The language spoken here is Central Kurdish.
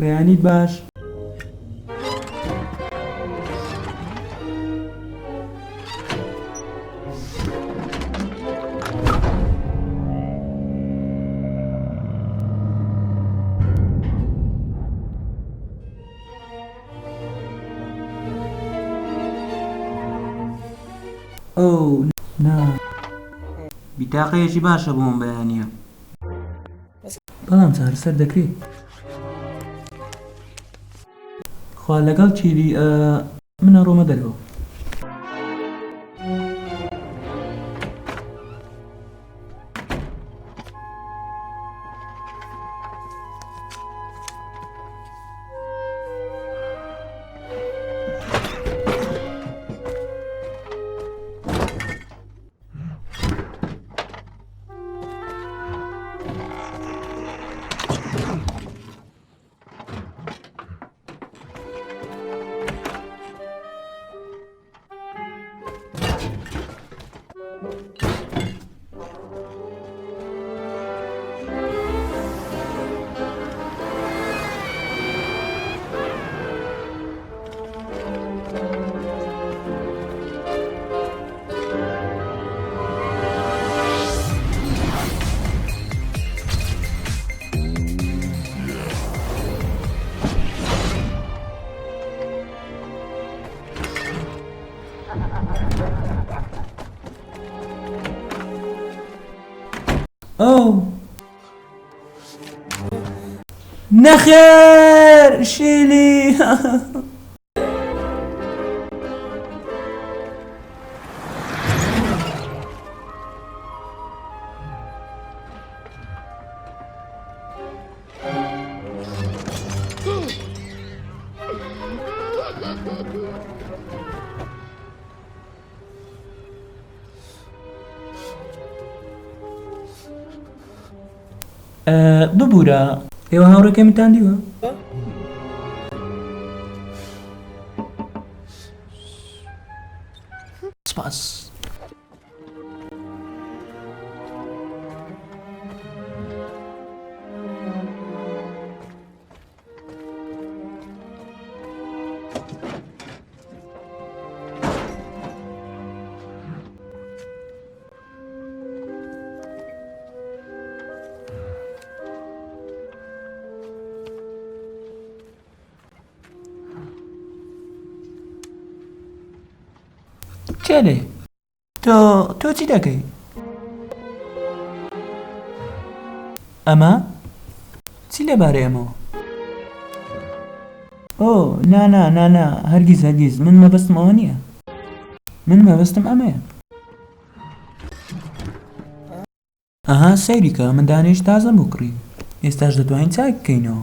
بەیانیت باش. ئۆو نا. بیتاقەیەکی باشە بۆ ئەم بەیانییە. بەڵام چارەسەر دەکرێت. خوا لەگەڵ کیری من ئەڕۆمە دەرەوە. ئۆو نەخێر شیلی ببورە ئێوە هاوڕێکەی منتان دیوە؟ سپاس. کێلێ تۆ تۆ چی دەکەی؟ ئەمە؟ چی لەبارەی ئەمەوە؟ ئۆ نا نا نا نا هەرگیز هەرگیز من مەبەستم ئەوە نییە من مەبەستم ئەمەیە. ئەها سەیری کە من دانەیەکی تازەم بۆ کڕی ئێستاش دەتوانین چاک بکەینەوە.